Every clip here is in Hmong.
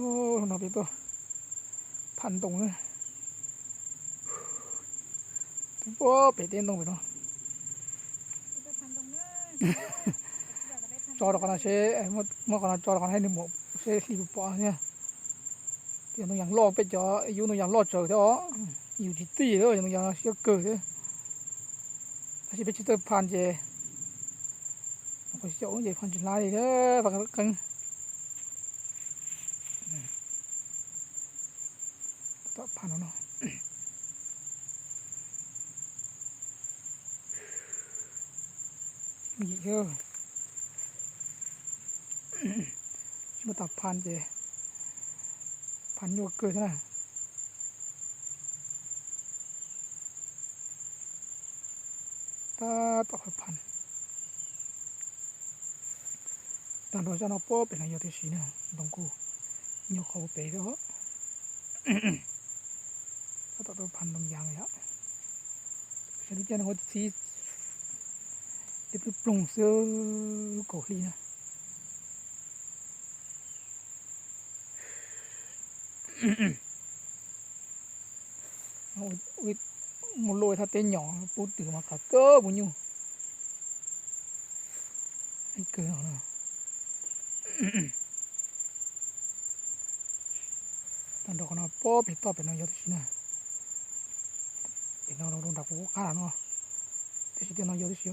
No peb tuaj phaj ntoo na. Pem teb ntoo pem no. Tso rau qhov no seb, muab qhov no tso rau qhov no seb nws mus seb hli puas pom thiab. Yog ntoo yas loj, peb cov yus ntoo yas loj tsawv thiab os. Yus tsis txij thiab, yus ntoo yas siab kawg thiab. Tab sis peb tsis tau phaj ces, ces phaj tsis hlab li thiab, phaj qeeb. Tom phaj no no. Me yim thiab. Tsis muaj tas phaj ces phaj nyuaj kawg thiab na. Tab tom qhov phaj. Tag nrho zaj no puag pem no yog tib si na, ntoo kuj nyuag qhov puag pem thiab os. Tab tom tau phaj ntoo yas yom. Saib lub caij no kuj txi deb ploog ploog xwb, lub kaus hli na. Muaj luaj thaj teb nyom pub twm mas qab kawg puas nyuj. Ib kawg no. Tag nrho qhov no puag pem toj pem no yog tib si na. Pem no rau nram kuv qab no, tab sis tej no yog tib si.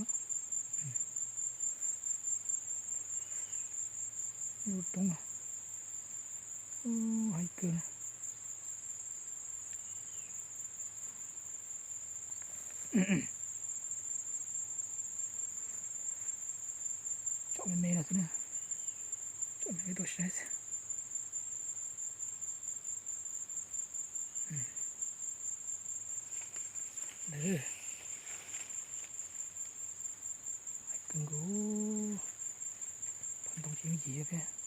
Lub roob no, hais kawg na. Tsom me me no xwb na, tsom me me tuaj saib xwb. Hais kawg nkaus, phaj ntoo tsis yooj yim thiab.